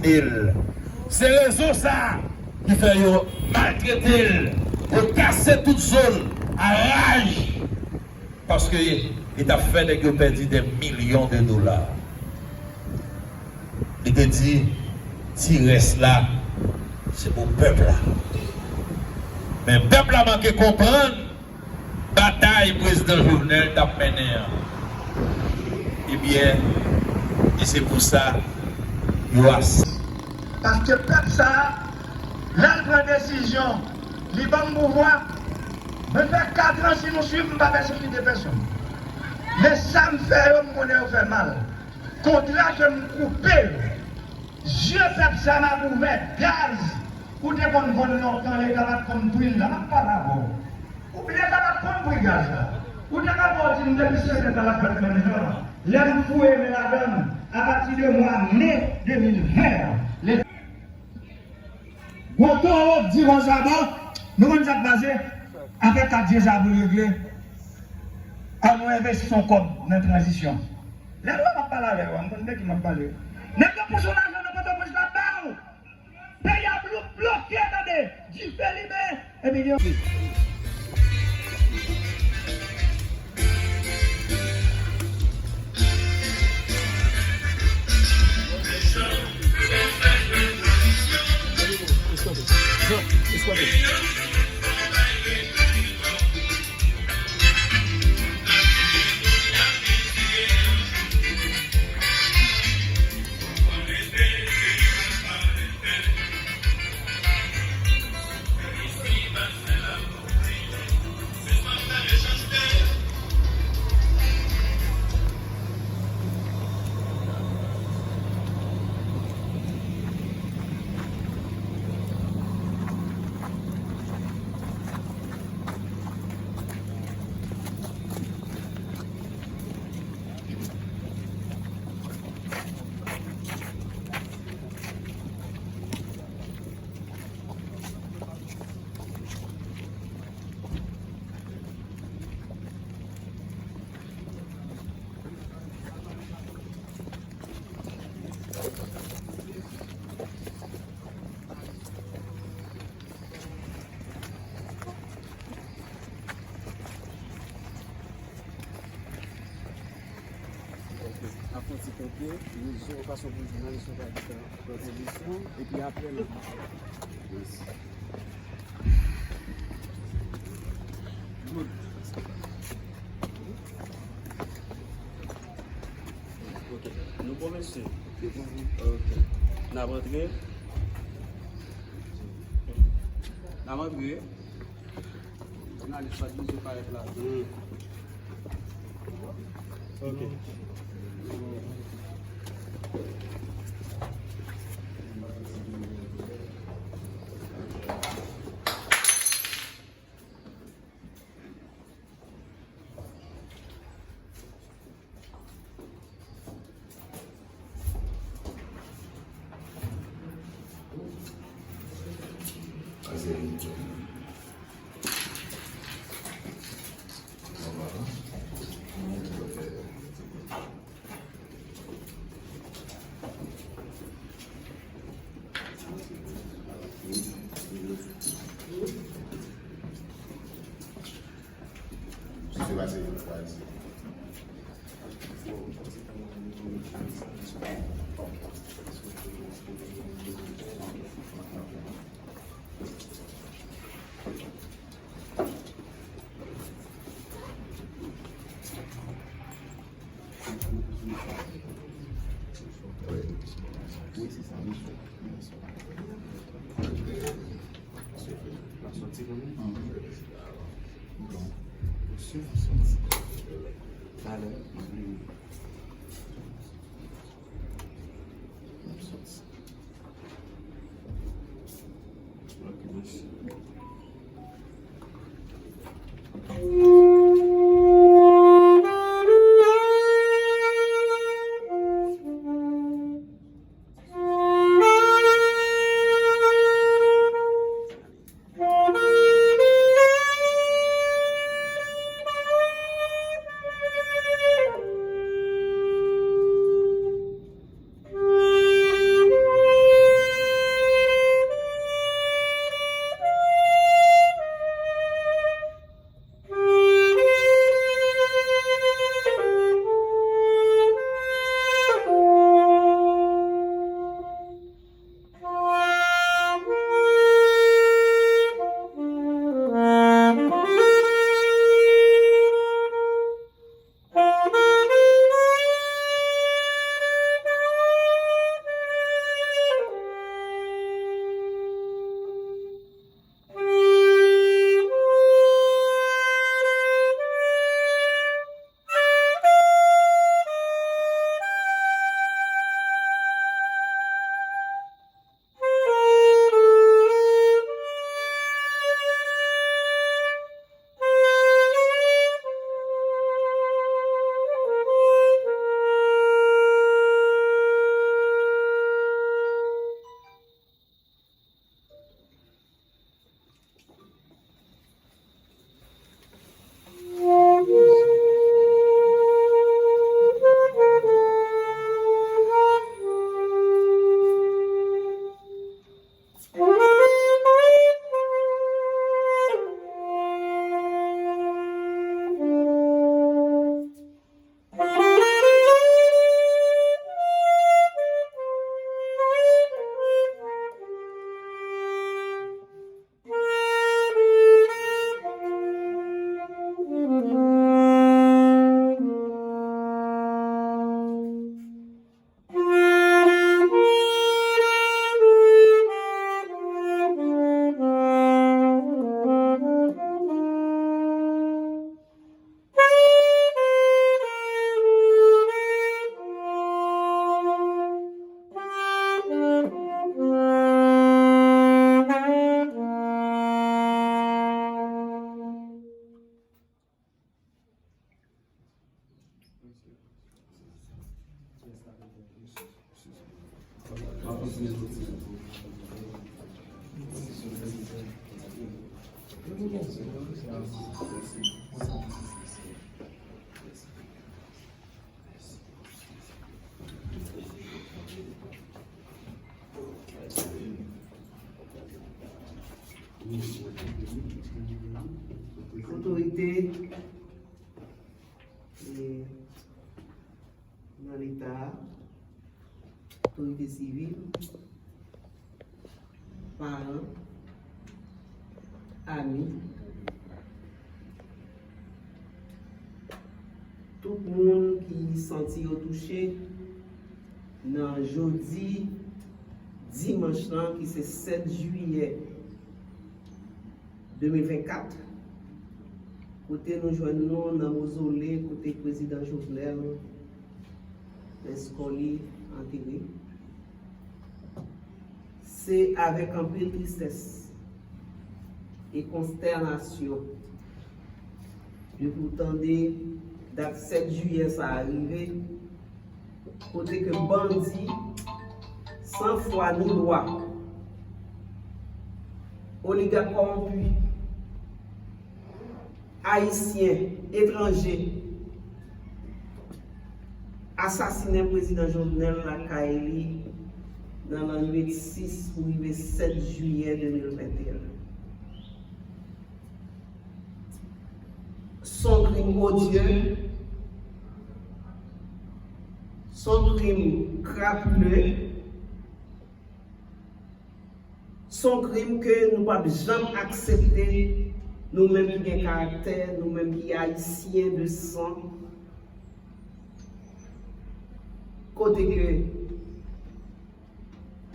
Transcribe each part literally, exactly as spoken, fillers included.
l. Se rezon sa a ki fè yo maltrete l, yo kase tout zo l a raj, paske li t ap fè nèg yo pèdi dè milyon de dola. Li te di, ti rès la, se pou pèp la. Men pèp la manke konprann batay prezidan Jovenel t ap mennen an. Ebyen, e se pou sa, yo as. Paske pèp sa a, lè l pran desizyon, li ban m pouvwa, mwen fè kat an, si nou swiv, m pa pèsekite pèsonn. Men sa m fè yo, m konnen yo fè mal. Kontra ke m koupe yo. Zye pèp sa m ap ouvè, gaz ou te konn vann lontan, leta pa t konn pri l la, m ap pale avè w. Ou leta pa t konn pri gaz la. Ou te ka wè w di m depi senk an l ap fèt menm jan. Lè m foure men ladan l, apati de mwa me de mil ven an, leta. Gwo towo k di konsa, bon, nou konn sa k pase? Afè kat je sa pou l regle. An nou envesti yon kòb nan tranzisyon. Lè m ap pale avè w, m konn de ki m ap pale. Nèg yo pouse yon lajan nan Pòtoprens la ba w. Peyi a blo-, bloke, tande. Dife limen. Epi gen Ok. N ap fè yon ti kanpe, nou di yon fason pou di nan leson pa di tan pran pozisyon, epi apre n ap. Mèsi. Good. Ok. Nou bon, mesye? Ok. N ap antre. N ap antre. Jounalis, pa t bliye parèt la. Hmm. Ok. Otorite, e, nan Leta a, otorite sivil, paran, ami, tout moun ki santi yo touche nan jodi dimanch lan, ki se sèt jiyè de mil vennkat, kote nou jwenn nou nan mozole kote prezidan Jovenel Leskòli antere. Se avèk anpil tristès e konstènasyon depi w tande dat sèt jiyè sa a rive, kote ke bandi san fwa ni lwa, oligak kòwonpi, ayisyen, etranje, asasinen prezidan Jovenel lakay li nan lannwit sis pou rive sèt jiyè de mil venteyen. Son krim odye, son krim krapile, son krim ke nou p ap janm aksepte, nou menm ki gen karaktè, nou menm ki ayisyen de san, kote ke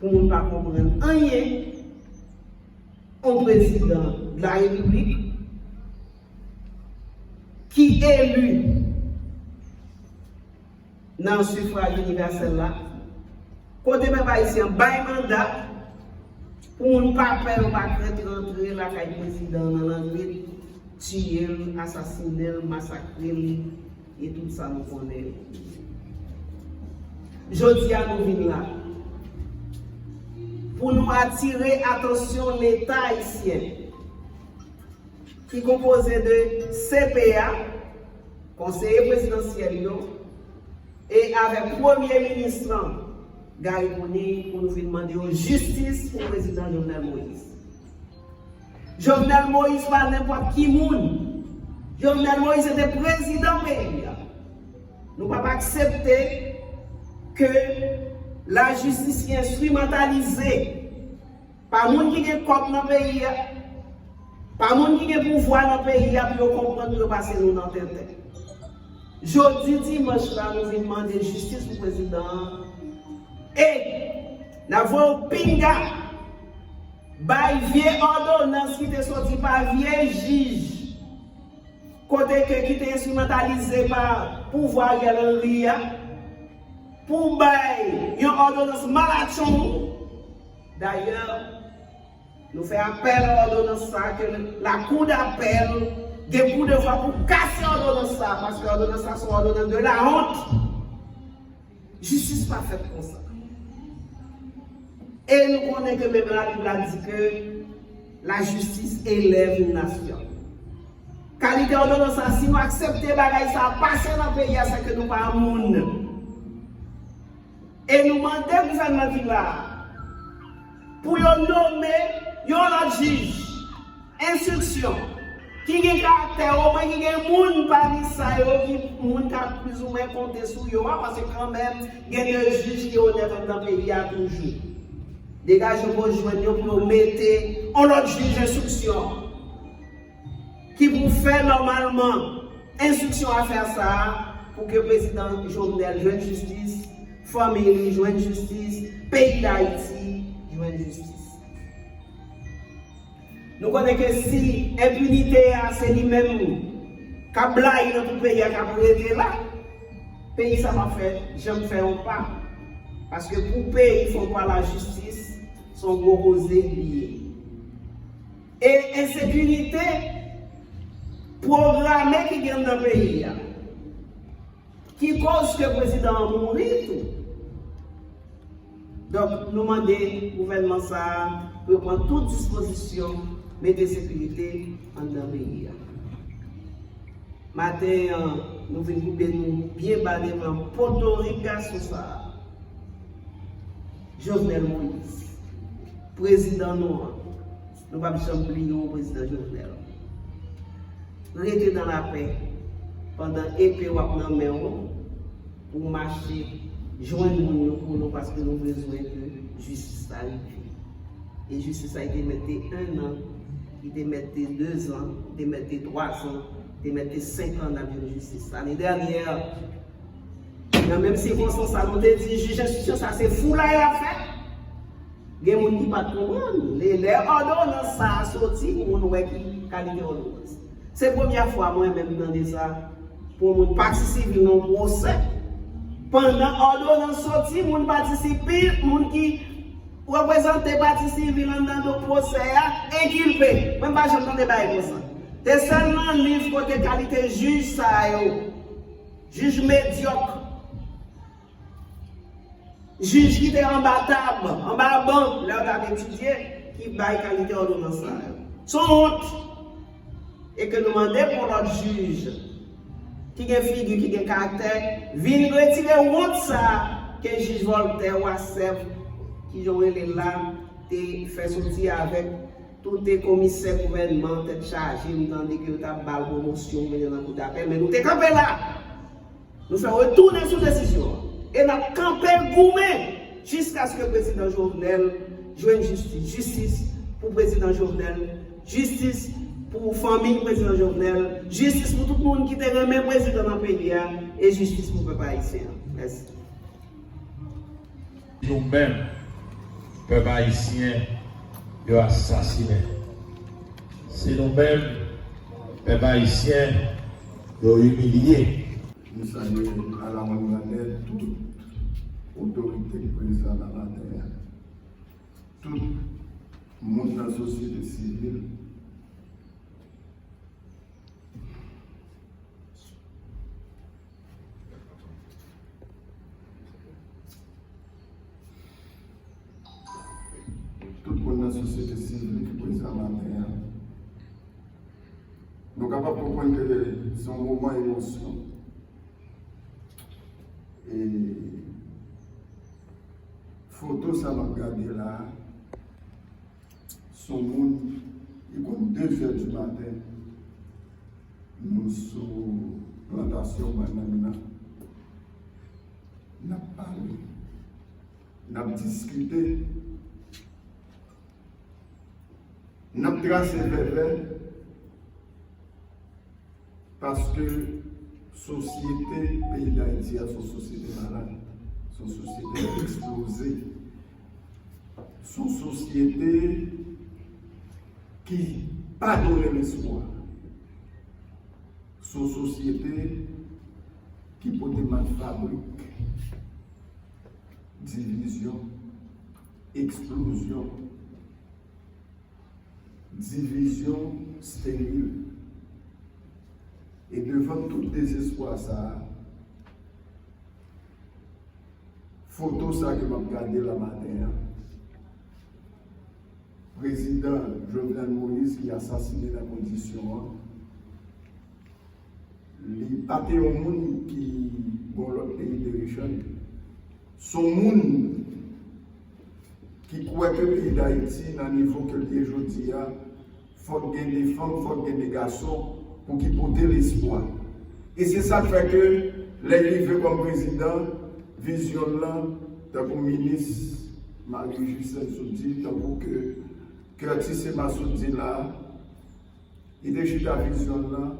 pou moun pa konprann anyen, yon prezidan de la repiblik ki eli nan sifraj inivèsèl la, kote pèp ayisyen bay manda pou moun pa pè, yo pa krent rantre lakay prezidan nan lannwit, tiye l, asasinen l, masakre l, e tout sa nou konnen. Jodi a nou vin la pou nou atire atansyon Leta ayisyen ki konpoze de C P A, konseye prezidansyèl yo, e avèk premye minis lan, Garry Conille, pou nou vin mande yo jistis pou prezidan Jovenel Moïse. Jovenel Moïse pa nenpòt ki moun. Jovenel Moïse se te prezidan peyi a. Nou p ap aksepte ke lajistis ki enstrimantalize pa moun ki gen kòb nan peyi a, pa moun ki gen pouvwa nan peyi a pou yo konprann, pou yo pase nou nan tenten. Jodi dimanch la, nou vin mande jistis pou prezidan an. E n ap voye w pinga bay vye òdonans ki te soti pa vye jij, kote ke ki te enstrimantalize pa pouvwa Ariel Henry a, pou bay yon òdonans malatchong. Dayè, nou fè apèl a òdonans sa ke lakou dapèl gen pou devwa pou kase òdonans sa, paske òdonans sa se yon òdonans de la honte. Jistis pa fèt konsa. E nou konnen ke menm Labib la di ke la justice élève une nation. Kalite òdonans sa, si nou aksepte bagay sa pase nan peyi a, se ke nou pa moun. E nou mande gouvènman ki la a pou yo nonmen yon lòt jij enstriksyon ki gen karaktè, omwen ki gen moun pami sa yo, ki moun k ap plizoumwen konte sou yo a, paske kanmenm gen de jij ki onèt anndan peyi a toujou. Degaje w pou w jwenn yo, pou yo mete yon lòt jij enstriksyon ki pou fè nòmalman enstriksyon afè sa a, pou ke prezidan Jovenel jwenn jistis, fanmi li jwenn jistis, peyi Dayiti jwenn jistis. Nou konnen ke si enpinite a se li menm k ap blayi nan tout peyi a k ap rete la, peyi sa p ap fè, janm fè yon pa. Paske pou peyi fè yon pa lajistis, se yon gwo koze li ye. E ensekirite pwograme ki gen nan peyi a, ki koz ke prezidan an mouri tou. Donk, nou mande gouvènman sa a pou yo pran tout dispozisyon, mete sekirite anndan peyi a. Maten an, nou vin koupe nou byen ba devan potorik gason sa a, Jovenel Moïse, prezidan nou an. Nou p ap janm bliye w, prezidan Jovenel. Rete nan lapè pandan epe w ap nan men w pou w mache jwenn moun yo pou nou, paske nou bezwen ke jistis la rive. E jistis la, li te mèt te en an, li te mèt te de zan, li te mèt te twa zan, li te mèt te senk an n ap jwenn jistis la. Lane dènyè, nan menm sikonstans sa, nou te di jij enstriksyon sa se foulay l ap fè. Gen moun ki pa t konprann. Lè, lè òdonans sa a soti, moun wè ki kalite òdonans. Se premyè fwa mwen menm tande sa pou yon moun pati sivil nan pwosè. Pandan òdonans soti, moun pati sivil, moun ki reprezante pati sivil anndan do pwosè a, enkilpe. Mwen m pa janm tande bagay konsa. Te sèl nan liv kote kalite jij sa yo, jij medyòk, jij ki te anba tab, anba ban, lè yo t ap etidye, ki bay kalite òdonans sa yo. Se yon wont. E ke nou mande pou yon lòt jij ki gen figi, ki gen karaktè, vin retire wont sa a ke jij Voltaire Wassef, ki jan w rele l la, te fè soti avèk tout komisè gouvènman, tèt chaje, m tande ke yo t ap ba l pwomosyon, mennen nan koudapèl, men nou te kanpe la! Nou fè retounen sou desizyon an. E n ap kanpe goumen jiskaske prezidan Jovenel jwenn jistis. Jistis pou prezidan Jovenel. Jistis pou fanmi prezidan Jovenel. Jistis pou tout moun ki te renmen prezidan nan peyi a. E jistis pou pèp ayisyen an. Mèsi. Nou menm, pèp ayisyen, yo asasinen. Se nou menm, pèp ayisyen, yo imilye. Nou salye alawonnbadè tout otorite ki prezan nan maten an, tout moun nan sosyete sivil, tout moun nan sosyete sivil ki prezan maten an. Nou kapab konprann ke se yon moman emosyon. E foto sa m ap gade la a, se yon moun, li konn de zè di maten, nou sou plantasyon bannann nan, n ap pale, n ap diskite, n ap trase vèvè, paske sosyete peyi Dayiti a se yon sosyete malad, se yon sosyete ki eksploze, se yon sosyete ki pa donnen lespwa, se yon sosyete ki pote mak fabrik, divizyon, eksplozyon, divizyon steril. E devan tout dezespwa sa a, foto sa ke m ap gade la maten an, prezidan Jovenel Moïse ki asasinen nan kondisyon an, li pa te yon moun ki gen yon lòt peyi de rejyon. Se yon moun ki kwè ke peyi Dayiti nan nivo ke l ye jodi a, fòk gen de fanm, fòk gen de gason pou ki pote lespwa. E se sa k fè ke lè l rive kòm prezidan, vizyon l lan, tankou minis Marie Justine sot di, tankou ke Curtis Emma sot di la, li te chita vizyon l lan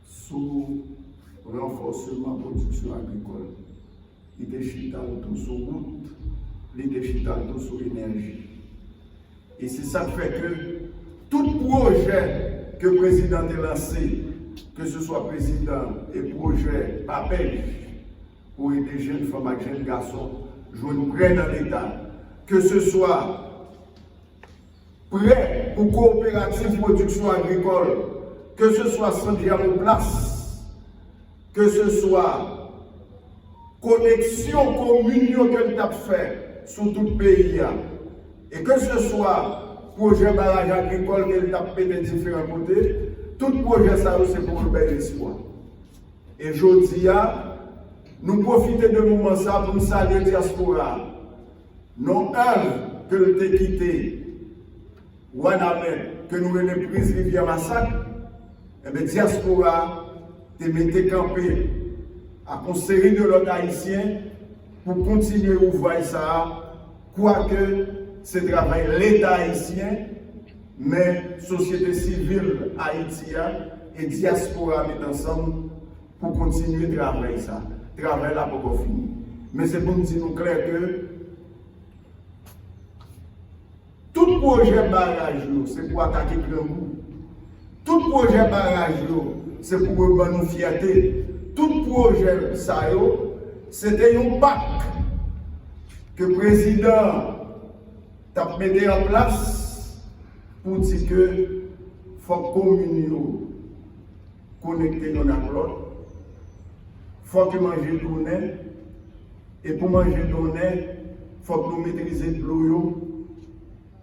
sou ranfòsman pwodiksyon agrikòl. Li te chita l tou sou wout, li te chita l tou sou enèji. E se sa k fè ke tout pwojè ke prezidan te lanse, ke se swa prezidan e pwojè PAPEJ pou ede jèn fanm ak jèn gason jwenn prè nan Leta, ke se swa prè pou kowoperativ pwodiksyon agrikòl, ke se swa sant Germoplas, ke se swa koneksyon komin yo ke l t ap fè sou tout peyi a, e ke se swa pwojè baraj agrikòl ke l t ap mete diferan kote, tout pwojè sa yo se pou nou bay lespwa. E jodi a, nou pwofite de moman sa pou n salye dyaspora a. Non èv ke l te kite Wanament, ke nou rele Priz Rivyè Masak, enben, dyaspora a te mete kanpe ak yon seri de lòt Ayisyen pou kontinye ouvwaj sa a, kwake se travay Leta ayisyen, men sosyete sivil Ayiti a e dyaspora a met ansanm pou kontinye travay sa. Travay la poko fini. Men se pou m di nou klè ke tout pwojè baraj yo, se pou atake grangou. Tout pwojè baraj yo, se pou rebann nou fyète. Tout pwojè sa yo, se te yon pak ke prezidan an t ap mete an plas pou di ke fòk komin yo konekte yonn ak lòt, fòk yo manje donnen, e pou manje donnen, fòk nou metrize dlo yo,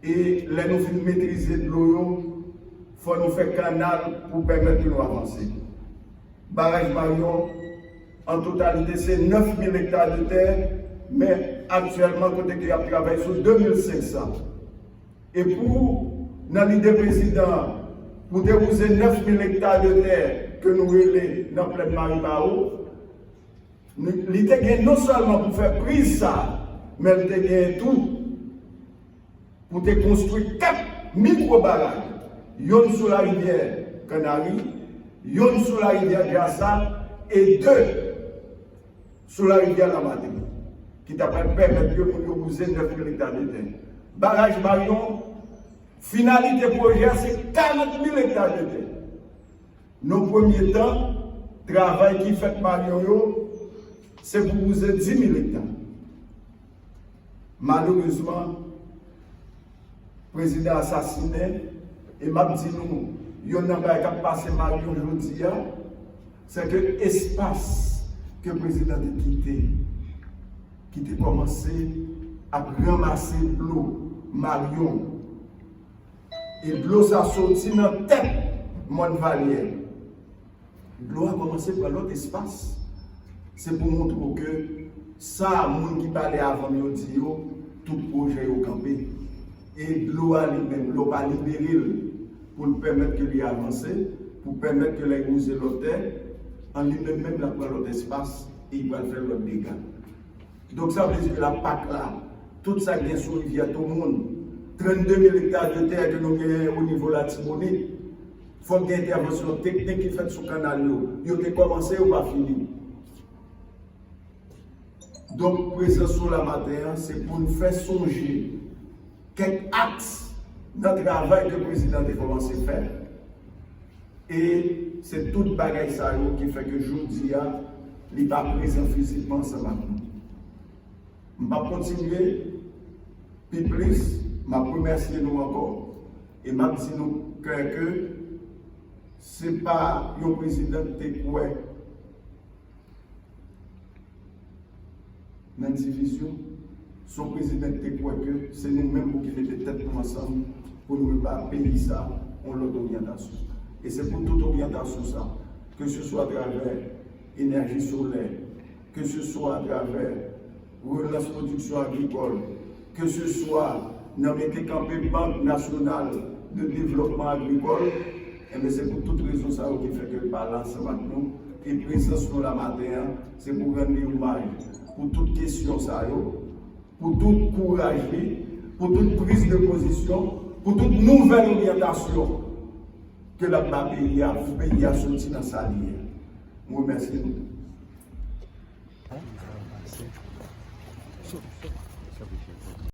e lè nou fin metrize dlo yo, fò nou fè kanal pou pèmèt ke nou avanse. Baraj Marion, an totalite, se nèf mil ekta de tè, men aktyèlman, kote ke y ap travay sou de mil senk san. E pou, nan lide prezidan an, pou te wouze nèf mil ekta de tè ke nou rele nan plèn Maribawo, li te gen non sèlman pou fè priz sa, men li te gen tou pou te konstwi kat mikwo baraj, yonn sou larivyè Kannari, yonn sou larivyè Jasa e de sou larivyè Lamadri, ki ta pral pèmèt ke moun yo wouze nèf mil ekta de tè. Baraj Marion, finalite pwojè a se karant mil ekta de tè. Nan premye tan, travay ki fèt Marion yo, se pou wouze dis mil ekta. Malerezman, prezidan asasinen, e m ap di nou, yonn nan bagay k ap pase Marion jodi a, se ke espas ke prezidan te kite, ki te kòmanse ap ranmase dlo Marion, e dlo sa soti nan tèt Mòn Valyè. Dlo a kòmanse pran lòt espas. Se pou montre w ke sa moun ki pale avan m yo di yo, tout pwojè yo kanpe. E dlo a li menm, lè w pa libere l pou l pèmèt ke li avanse, pou pèmèt ke lè l wouze lòt tè, an li menm menm l ap pran lòt espas e li pral fè lòt dega. Donk, sa vle di ke la pak la, tout sa k gen sou rivyè Tomoun, trannde mil ekta de tè ke nou genyen o nivo Latibonit, fòk gen entèvansyon teknik ki fèt sou kanal yo. Yo te kòmanse, yo pa fini. Donk, prezans nou la maten an, se pou n fè sonje kèk aks nan travay ke prezidan te kòmanse fè. E se tout bagay sa yo ki fè ke jodi a, li pa prezan fizikman ansanm ak nou. M p ap kontinye pi plis, m ap remèsye nou ankò, e m ap di nou klè ke se pa yon prezidan ki te kwè nan divizyon, se yon prezidan ki te kwè ke se nou menm pou ki mete tèt nou ansanm pou nou bay peyi sa yon lòt oryantasyon. E se pou tout oryantasyon sa, ke se swa atravè enèji solè, ke se swa atravè relans pwodiksyon agrikòl, ke se swa nan mete kanpe Bank Nasyonal de Devlopman Agrikòl, enben, se pou tout rezon sa yo ki fè ke l pa la ansanm ak nou, e prezans nou la maten an, se pou rann li omaj pou tout kesyon sa yo, pou tout kouraj li, pou tout priz de pozisyon, pou tout nouvèl oryantasyon ke l ap ba peyi a, pou peyi a soti nan sa li ye. Mwen remèsye nou.